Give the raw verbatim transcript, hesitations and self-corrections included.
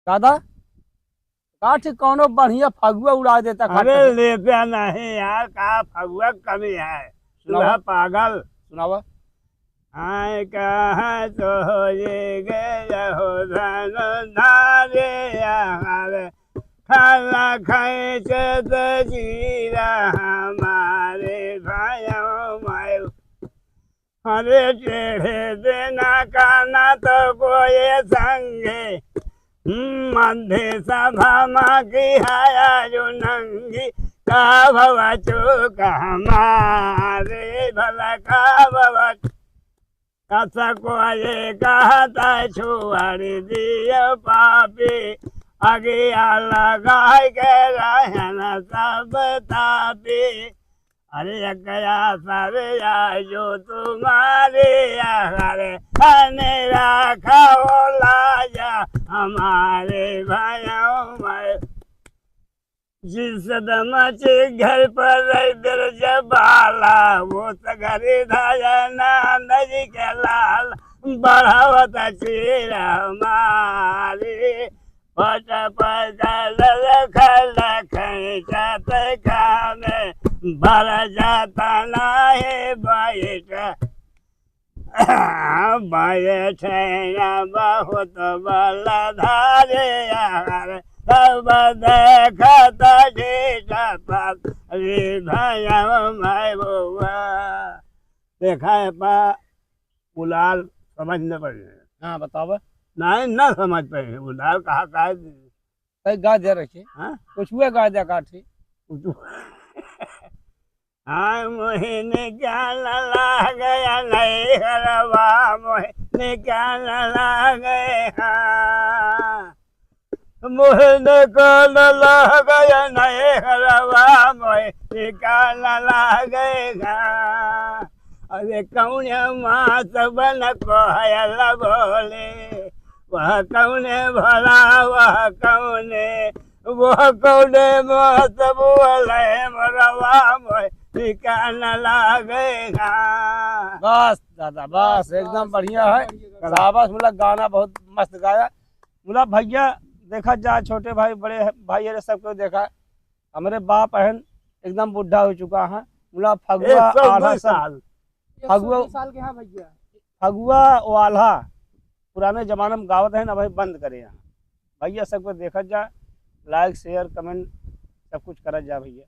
दादा, का ठीक कौनो बढ़िया फगुआ उड़ा देता अरे खाट। लेते नहीं यार, का फगुआ कमी है? सुनावा। सुधा पागल। सुनावा। आए कहाँ तो ये गए हो धन धारे यार, खाला खाए से तो जीरा हमारे भाइयों मायो। अरे टेढ़े देना काना तो कोई संगे, हम्म, मध्य सभा मा की हाया जो नंगी, का भवा चूक हमारे भला का भवा कस को ये कहता छोड़ दियो पापी, अगिया लगाई के रहन सब तापी। अरे अकया सरे आयो तुम्हारे अरे, अने राखा हो लाजा हमारे भाइयों में। जिस दमा चे घर पर रह दर जबाला, वो सगरे धाया ना नदी के लाल, बढ़ावत चीर हमारे। पट पट लख लख जात खामे, भर जात नाही बैठ। बैठे न बहुत बल धारे यार, सब देखत जीत पर, रे भैया मैं बउआ। देखा है पा गुलाल समझ न पाए। हाँ, बतावा। नहीं, ना समझ पाए गुलाल कहा, कहा तै गा दे रखे। हाँ? कुछ हुआ गा दे काठी। कुछ हुआ। हाँ, मोहे निकाल लागे नहीं हरवा, मोहे निकाल लागे, हाँ। मोहे निकाल लागे नहीं हरवा, मोहे निकाल लागे, हाँ। अरे कौन मात बन कोयल बोले, वह कौने भला, वह कौने, वह कौने मात बोले, मरवा मोहे ठिकाना लागेगा। बस दादा, बस, बस, एकदम बस, बढ़िया एकदम है। बढ़िया। शाबाश, मुला गाना बहुत मस्त गाया। मुला भैया, देखा जा, छोटे भाई, बड़े भाई, अरे सबको देखा, हमरे बाप अहन एकदम बुढ़ा हो चुका है। मुला फगुआ, एक सौ दो आधा सब साल। फगुआ, एक सौ दो साल के, हाँ भैया। फगुआ वाला पुराने जमाने में गावत है ना भाई, बंद करे हैं। भैया सबको देखत जा, like, share, comment सब कुछ करत जा भैया।